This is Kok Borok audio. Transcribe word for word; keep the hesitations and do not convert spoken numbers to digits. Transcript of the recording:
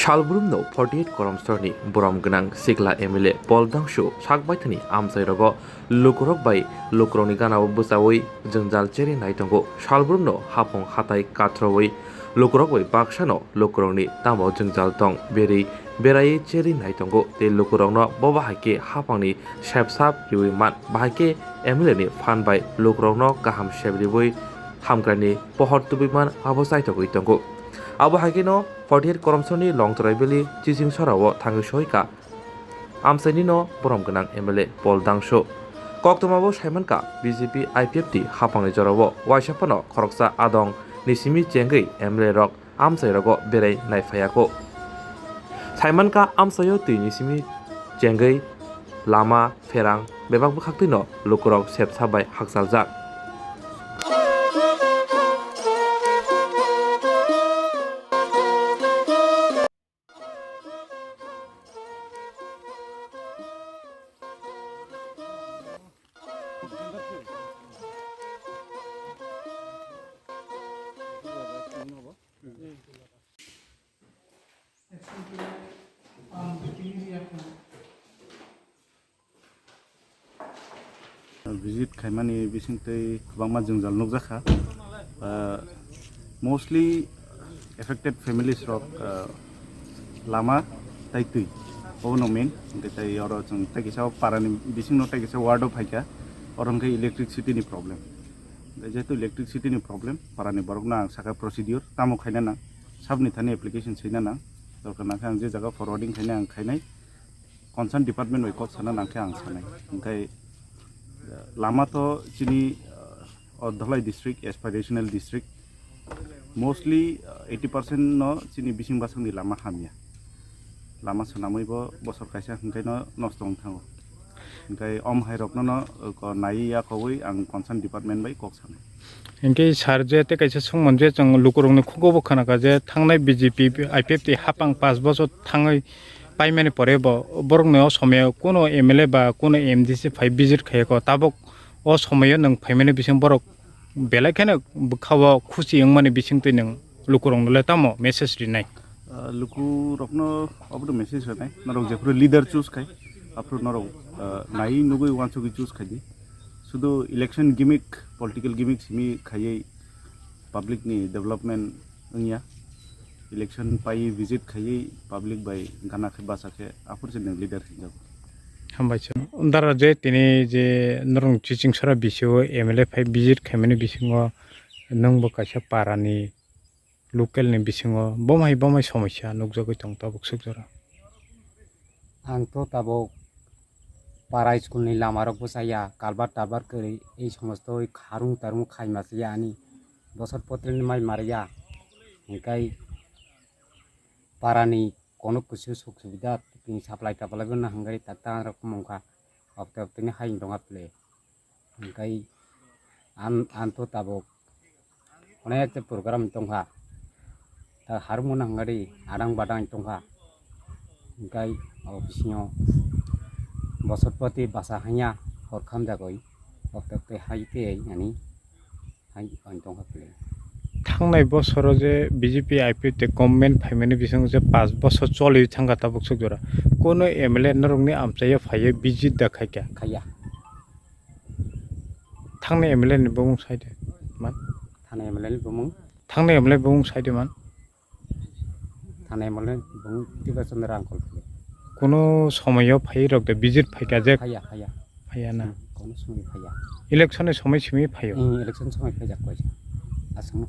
Salbrumno forty eight Koromsorni borom gwnang sikla M L A Paul Dangsu sak baithani amchairogo lukurok bai lukurokni ganao bwchaui jwngjal cherwi nai tongo. Salbrumno hapung hatai kathroui lukurok bai baksano lukurokni tamo jwngjal tong berwi beraiwi cherwi nai tongo tei lukurokno bo bahai khe haphangni sepsap riui man bahai khe M L A ni phan bai lukurokno kaham sep riui hamkraini pohor tubui man abo chaitogwi tongo. Abo hai kheno forty eight Koromsorni Longtrai Valley Chiching Sorao thangwi soika amchainino borom gwnang M L A Paul Dangsu. Koktwmabo saimankha B J P I P F T haphangni jorao waisa phano khoroksa adong ni simi chengwi M L A rok amchairogo berai naiphaiyago. Saimankha amchaio twi ni simi chengwi lama pherang bebak bwkhaktwino lukurok sepsa bai hakchaljak. Visit khaimani bisingtwi kwbangma jwngjal nukjakha. Ah, mostly affected families rok, ah, lama tai twi, obono main. Hwnkhe tai oro chwng tai kisa parani bisingno tai kisa ward o phaikha, oro hwnkhe electricity ni problem. Jehetu electricity ni problem, parani borokno ang sakha procedure tamo khaina nang, sabni thani application swina nang, dorkar nangkhe ang je jaga forwarding khaina ang khainai. Concern department bai kok sana nangkhe ang sanai. Hwnkhe, eh, lama to chini, eh, o Dhalai district, aspirational district, mostly, eh, eighty percent no chini bising basongni lama hamya. Lama swnamwi bo bosor kaisa hwnkhe no nosto wng thango. Hwnkhe om hai rokno no, eh, ko naiwi yakowi ang concern department bai kok sanai. Hwnkhe sir je tei kaisa songmani je chwng lukurokni khugo bo khwnakha je thangnai B J P I P F T hapang panch bochor thangwi paimani pore bo borokni o somoyo kuno M L A ba kuno M D C phai visit khaiyakho, tabuk o somoyo nwng phaimani bising borok belai kheno bwkhao khusi wngmani bisingtwi nwng lukurokno le tamo message rinai? Ah, lukurokno obono message rinai, norok jephuru leader choose khai, aphuru norok, ah, naiwi nugwi uansugwi choose khaidi. Sudu election gimmick, political gimmick simi khaiwi public ni development wngya. Election paiwi visit khaiwi public bai gana khe bacha khe aphuru se nwng leader hinjago. Hambai se. Dara je tini je norok Chiching Sora bisio M L A phai visit khaimani bisingo nwng bo kaisa para ni local ni bisingo bomai bomai somosya nukjagwi tong tabuk swk jora. Ang to tabuk para school ni lama rok bwchaya, kalbar tarbar kwrwi, ei somosto kharung tarung khaima se ani bosor potri ni mai mariya, hwnkhe para ni kono kisu suk subida tini supply taplai bo nahangari tak ta rok mungkha, okte okte ni hai wng tongha ple. Hwnkhe an, an to tabuk onek ta program tongkha. Ta harmon hwnkhe adang badang tongkha. Hwnkhe o bisingo bosor poti basa hanya hor khamjagwi okte okte hai tei ani hai wng tongkha ple. Thangnai bosoro je B J P I P F T government phaimani bisingo je panch bosor choli thangkha tabuk swk jora. Kono M L A norokni amchaio phaiwi visit da khaikha? Khaiya. Thangni M L A ni bumung saide man. Thangni M L A ni bumung? Thangni M L A bumung saide man. Thangni M L A ni bumung Tiba Chandra Angkol phai. Kuno somoyo phai rok de visit phaika je? Phaiya, phaiya. Phaiya na? Hmm, kuno somoi phaiya. Election ni somoi simi phaio? Hmm, election somoi phaijak koi. Aswkno.